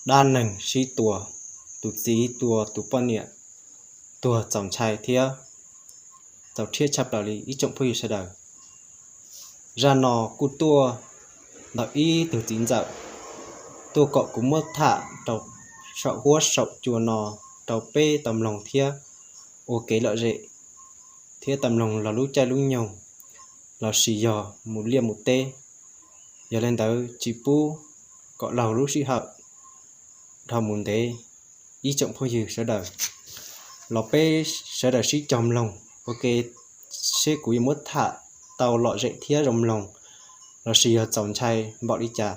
Dab neeg sib tua, tus txiv tua tus poj niam tuag txaus ntshai thiab txaus rhiab tshaj plaws li ib tsoom phooj ywg sawv daws. Zaj no kuj tuaj ntawm ib tug txiv ntxawm tuaj kom kuv muab tham rau saum huab saum cua no rau peb tau mloog thiab ua kev lom zem thiab tau mloog los lub caij lub nyoog los sis yog mus liaj mus teb. Yog li ntawd tsis pub kom laug lub sij hawm dhau mus ntev, ib tsoom phooj ywg sawv daws los peb sawv daws sib cog mloog ua ke seb kuv yuav muab tham tau lom zem thiab zoo mloog los sis yog txaus ntshai npaum li cas.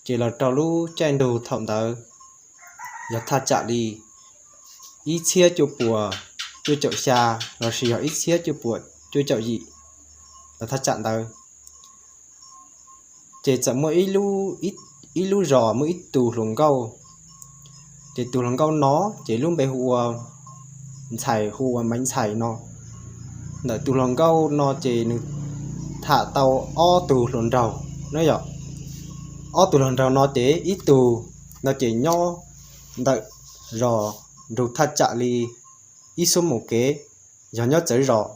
Ces los rau lub caij nrug thaum ntawd yog thaj tsam li ib txhiab cuaj puas cuaj caum xya los sis yog ib txhiab cuaj puas cuaj caum yim los thaj tsam ntawd. Ces txawm muaj ib lub zos muaj ib tug hluas nkauj. Ces tus hluas nkauj no ces lub npe hu ua Ntxhais, hu ua Maiv Ntxhais no. Ntawm tus hluas nkauj no ces nws tham tau ob tug hluas nraug na yom. Ob tug hluas nraug no ces ib tug no ces nyob ntawm zos nrug thaj tsam li ib xuab moos kev, yog nyob txawv zos.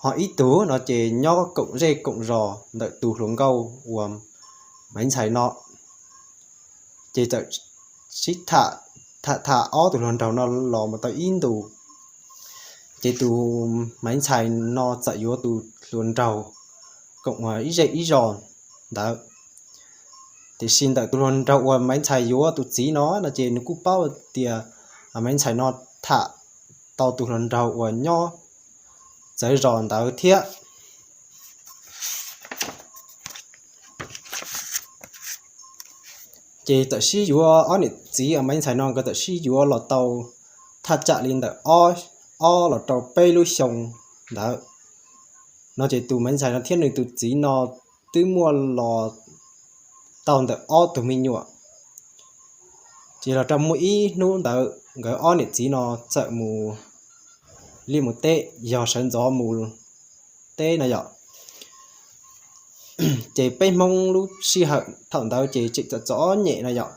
Ho ib tug no ces nyob koom zej koom zos ntawm tus hluas nkauj uas Maiv Ntxhais no. Ces txawm sib tham, tham ob tug hluas nraug no los mus tau ib ntus, ces tus Maiv Ntxhais no txawm yuav tus hluas nraug koom ib zej ib zos ntawd. Tiam sis ntawm tus hluas nraug uas Maiv Ntxhais yuav tus txiv no no ces nws kuj paub tias Maiv Ntxhais no tham tau tus hluas nraug uas nyob txawv zos ntawd thiab. Ces txawm sib yuav, ob niam txiv uas Maiv Ntxhais no nkawd txawm sib yuav los tau thaj tsam li ntawm ob los rau peb lub xyoo ntawd no ces tus Maiv Ntxhais no thiab nws tus txiv no twb muaj los tau ntawm ob tug me nyuam. Ces los rau muaj ib hnub ntawd nkawd ob niam txiv no txawm mus liaj mus teb, yog sawv ntxov mus teb na yom. Ces peb Hmoob lub sij hawm thaum ntawd ces tseem txom txom nyem na yom.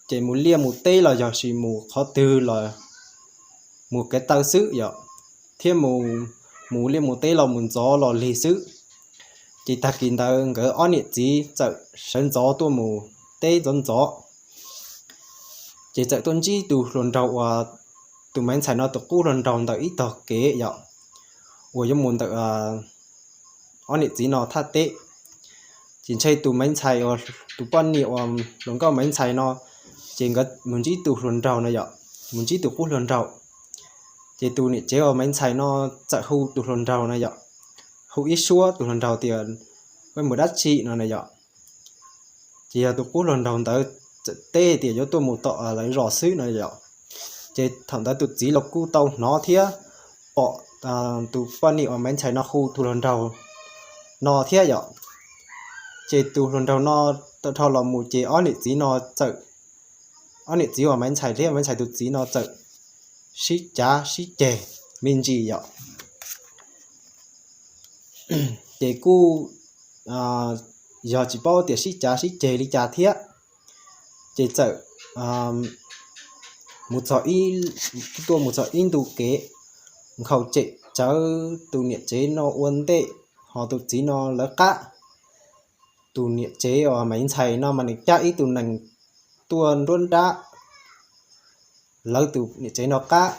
Ces mus liaj mus teb los yog sis mus qhov twg los mus kev taw xwb yom, thiab mus liaj mus teb los mus ntxov los lig xwb. Ces tag kis ntawd nkawd ob niam txiv txawm sawv ntxov tuaj mus teb ntxov ntxov, ces txawm tuaj ntsib tus hluas nraug uas tus Maiv Ntxhais no tus qub hluas nraug ntawm ib tog kev yom, uas yuav mus ntawm ob niam txiv no thaj teb. Ces ntshe tus Maiv Ntxhais uas tus poj niam uas hluas nkauj Maiv Ntxhais no, ces nkawd mus ntsib tus hluas nraug na yom, mus ntsib tus qub hluas nraug. Ces tus niam tsev uas Maiv Ntxhais no txawm hu tus hluas nraug na yom, hu ib suab tus hluas nraug tias, koj mus dab tsi no na yom. Ces yog tus qub hluas nraug ntawd txawm teb tias yuav tuaj mus tom lawv zos xwb no yom. Ces thaum ntawd tus txiv los kuj tau hnov thiab pom tus poj niam uas Maiv Ntxhais no hu tus hluas nraug no thiab yom. Ces tus hluas nraug no tau dhau los mus ces ob niam txiv no txawm, ob niam txiv uas Maiv Ntxhais thiab Maiv Ntxhais tus txiv no txawm sib cav sib ceg me ntsis yom. Ces kuj yog tsis paub tias sib cav sib ceg li cas thiab, ces txawm mus txog, tuaj mus txog ib ntu kev, nkhaus cem tsawv tus niam tsev no ua ntej, ho tus txiv no lawv qab. Tus niam tsev uas Maiv Ntxhais no mas nws cab ib tug nees tuaj nruab nrab lawv tus niam tsev no qab,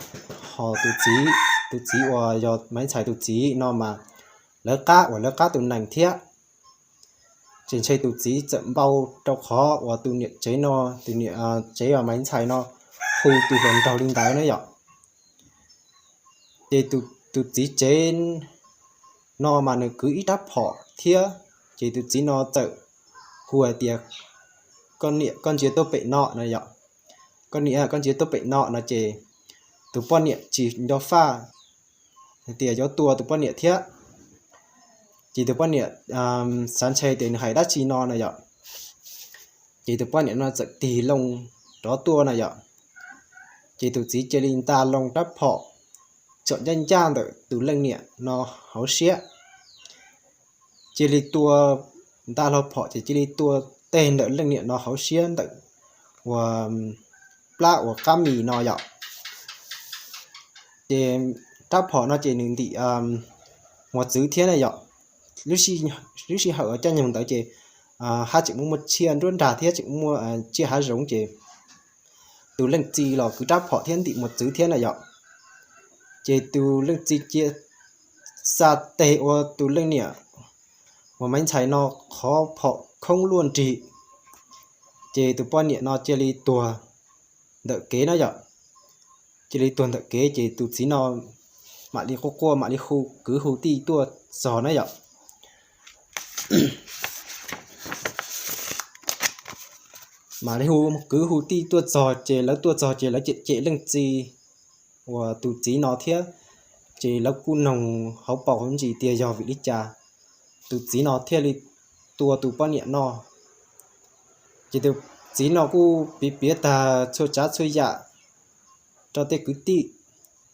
ho tus txiv, tus txiv uas yog Maiv Ntxhais tus txiv no mas lawv qab uas lawv qab tus nees thiab. Ces ntshe tus txiv txawm npau rau qhov uas tus niam tsev no, tus niam tsev uas Maiv Ntxhais no hu tus hluas nraug li ntawd na yom. Ces tus txiv tsev no mas nws kwv ib rab phom thiab, ces tus txiv no txawm hu hais tias, koj niam, koj ntsia tuaj pem no no yom. Koj niam, koj ntsia tuaj pem no no ces tus poj niam tsis nco faj hais tias yuav tua tus poj niam thiab. Ces tus poj niam xav ntshe tias nws hais dab tsi no na yom. Ces tus poj niam no txawm tig loo rov tuaj na yom. Ces tus txiv cia li nta loo rab phom tsom ncaj ncaj ntawm tus leej niam no hauv siab. Cia li tua, nta hlo phom ces cia li tua tej ntawm leej niam no hauv siab ntawm uas plab uas qab mis no yom. Ces rab phom no ces nws ntim mos txwv thiab na yom. Lub sij hawm caij nyoog ntawd ces haj tseem muaj muaj tsiaj nruab nrag thiab tseem muaj tsiaj hav zoov ces tus leej txiv los kwv rab phom thiab ntim mos txwv thiab na yom. Ces tus leej txiv cia xa tes ua tus leej niam uas Maiv Ntxhais no qhov phom khoob luaj nrig, ces tus poj niam no cia li tuag ntawm kev na yom. Cia li tuag ntawm kev ces tus txiv no mam li quaj quaj mam li hu kwv hu tij tuaj txog na yom. Mam li hu kwv hu tij tuaj txog ces lawv tuaj txog ces lawv cem cem leej txiv uas tus txiv no thiab. Ces lawv kuj noog hauv paus hauv ntsis tias yog vim li cas tus txiv no thiaj li tua tus poj niam no. Ces tus txiv no kuj piav piav tag txhua tsav txhua yam rau tej kwv tij.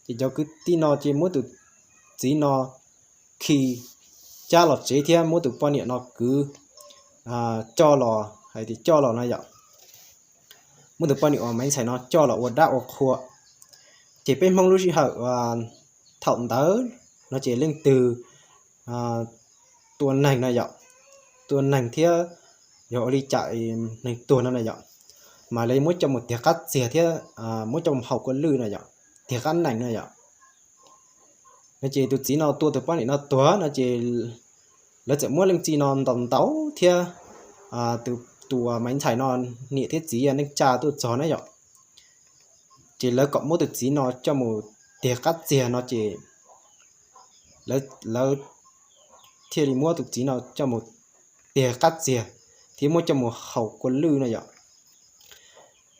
Ces cov kwv tij no ces muab tus txiv no khi cab los tsev thiab muab tus poj niam no kwv coj los, hais tias coj los no yom, muab tus poj niam uas Maiv Ntxhais no coj los ua dab ua qhua. Ces peb Hmoob lub sij hawm thaum ntawd no ces leej twg tua neeg no yom, tua neeg thiab yog ua li cas neeg tuag no na yom, mas lawv muab coj mus tiag qab txiag thiab muab coj mus haus kua lwj no yom, tiag qab nees no yom. No ces tus txiv no tua tus poj niam no tuag no ces lawv txawm muab leej txiv no ntaus ntaus thiab tus, tus Maiv Ntxhais no niam thiab txiv neej tsa tuaj txog na yom. Ces lawv kom muab tus txiv no coj mus tiag qab txiag no ces lawv thiaj li muab tus txiv no coj mus tiag qab txiag thiab muab coj mus haus kua lwj no yom.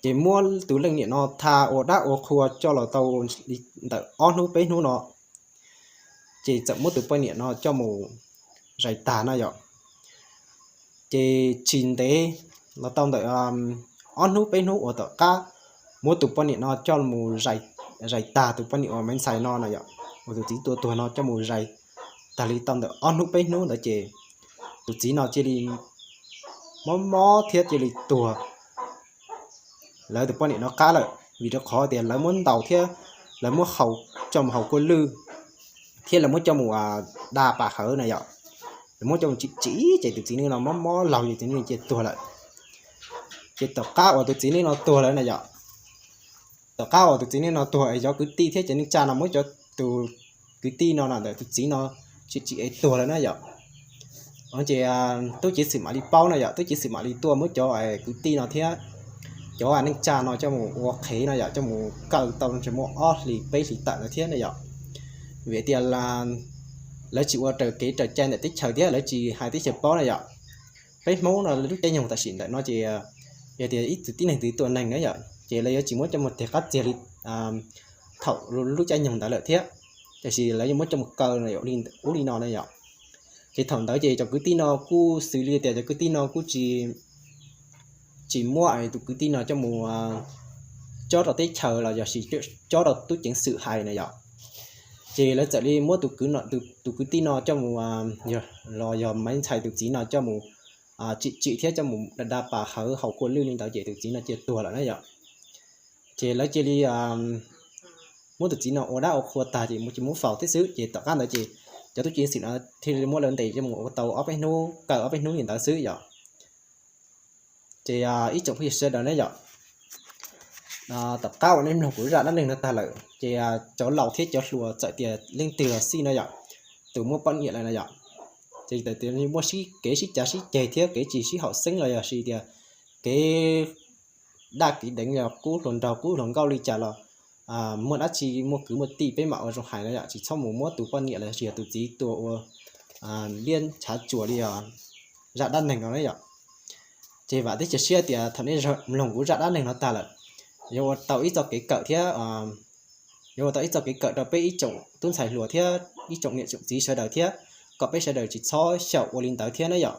Ces muab tus leej niam no tha ua dab ua qhua coj los tau li ntawm ob hnub peb hnub no, ces txawm muab tus poj niam no coj mus zais tag no yom. Ces tsis ntev los tau ntawm ob hnub peb hnub uas tom qab muab tus poj niam no coj mus zais tag, tus poj niam uas Maiv Ntxhais no na yom, uas tus txiv tua tuag no coj mus zais tag li tau ntawm ob hnub peb hnub ntawd ces tus txiv no cia li mob mob thiab cia li tuag lawv tus poj niam no qab lawm, vim rau qhov tias lawv muab ntaus thiab lawv muab haus, coj mus haus kua lwj thiab lawv muab coj mus da pas hawv na yom. Lawv muab coj mus tsim tsim ces tus txiv neej no mob mob laug ces tus txiv neej cia tuag lawm. Ces tom qab uas tus txiv neej no tuag lawm na yom, tom qab uas tus txiv neej no tuag es cov kwv tij thiab cov neej tsa no muab cov, tus kwv tij no ntawm tus txiv no tsim tsim es tuag lawm na yom. Ces tub ceev xwm mam li paub na yom, tub ceev xwm mam li tuaj muab cov kwv tij no thiab cov neej tsa no coj mus ua qhev no yom, coj mus kaw tau ntshe muaj ob hlis peb hlis tawm no thiab na yom. Vim tias lawv tsis ua raws kev raws cai ntawm teb chaws thiab lawv tsis hais teb chaws paub na yom. Peb Hmoob no lub caij nyoog tam sim ntawm no ces yog tias ib tug tib neeg twg tua neeg na yom ces lawv yuav tsis muab coj mus tiag qab txiag li thaum lub caij nyoog ntawd lawm thiab, tiam sis lawv yuav muab coj mus kaw ub li no na yom. Ces thaum ntawd ces cov kwv tij no kuj xws li tias cov kwv tij no kuj tsis, tsis muab tus kwv tij no coj mus cob rau teb chaws los yog sis cob rau tub ceev xwm hais na yom. Ces lawv txawm li muab tus kwv tij no coj mus, los yog Maiv Ntxhais tus txiv no coj mus tsim tsim thiab coj mus da da pas hawv haus kua lwj li ntawd ces tus txiv no cia tuag lawm na yom. Ces lawv cia li muab tus txiv no ua dab ua qhua tag ces cia muab faus thiab xwb. Ces tom qab ntawd ces cov tub ceev xwm no thiaj li muab lawv ntes coj mus ua tau ob peb hnub, kaw ob peb hnub li ntawd xwb yom. Ces ib tsoom phooj ywg sawv daws ne yom, tom qab uas nej mloog kuv zaj dab neeg no tag lawm ces cov laus thiab cov hluas txawm tias leej twg los xij no yom, tus muaj poj niam lawm no yom, ces txawm tias muaj sib kev sib cav sib ceg thiab kev tsis sib haum xeeb los yog sis tias kev daj kev deev los qub hluas nraug qub hluas nkauj li cas los muaj dab tsi muaj kwv muaj tij peb mam ua zoo hais no yom, tsis txhob mus muab tus poj niam los sis yog tus txiv tua ua liab ntshav tsuas li os. Zaj dab neeg no ne yom, ces vam thiab cia siab tias thaum nej mloog kuv zaj dab neeg no tag lawm, yuav ua tau ib txoj kev kawm thiab yuav ua tau ib txoj kev kawm rau peb ib tsoom tub ntxhais hluas thiab ib tsoom niam tsoom txiv sawv daws thiab kom peb sawv daws tsis txhob xyaum ua li ntawd thiab ne yom.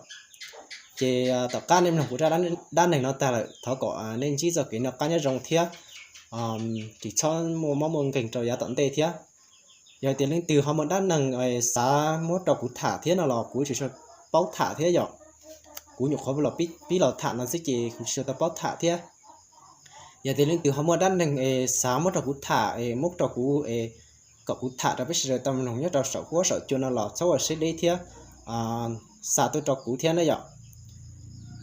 Ces tom qab nej mloog kuv zaj dab neeg no tag lawm thov kom nej ntsib txoj kev noj qab nyob zoo thiab tsis txhob muaj mob muaj nkeeg rau yav tom ntej thiab. Yog tias leej twg ho muaj dab neeg xav muab rau kuv tham thiab no los kuv tsis paub tham thiab yom. kuv nyuam qhuav los pib los tham no xwb ces kuv tsis tau paub tham thiab. Yog tias leej twg ho muaj dab neeg es xav muab rau kuv tham es muab rau kuv es kom kuv tham rau peb sawv daws tau mloog nyob rau saum huab saum cua no los txhob ua siab deb thiab xa tuaj rau kuv thiab na yom.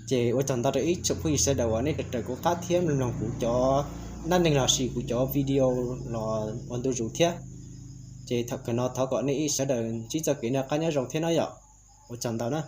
Ces ua tsaug ntau rau ib tsoom phooj ywg sawv daws uas nej raws kuv qab thiab mloog kuv cov dab neeg los sis kuv cov video los ua ntu zus thiab. Ces thaum kawg no thov kom nej ib sawv daws ntsib txoj kev noj qab nyob zoo thiab na yom. Ua tsaug ntau na.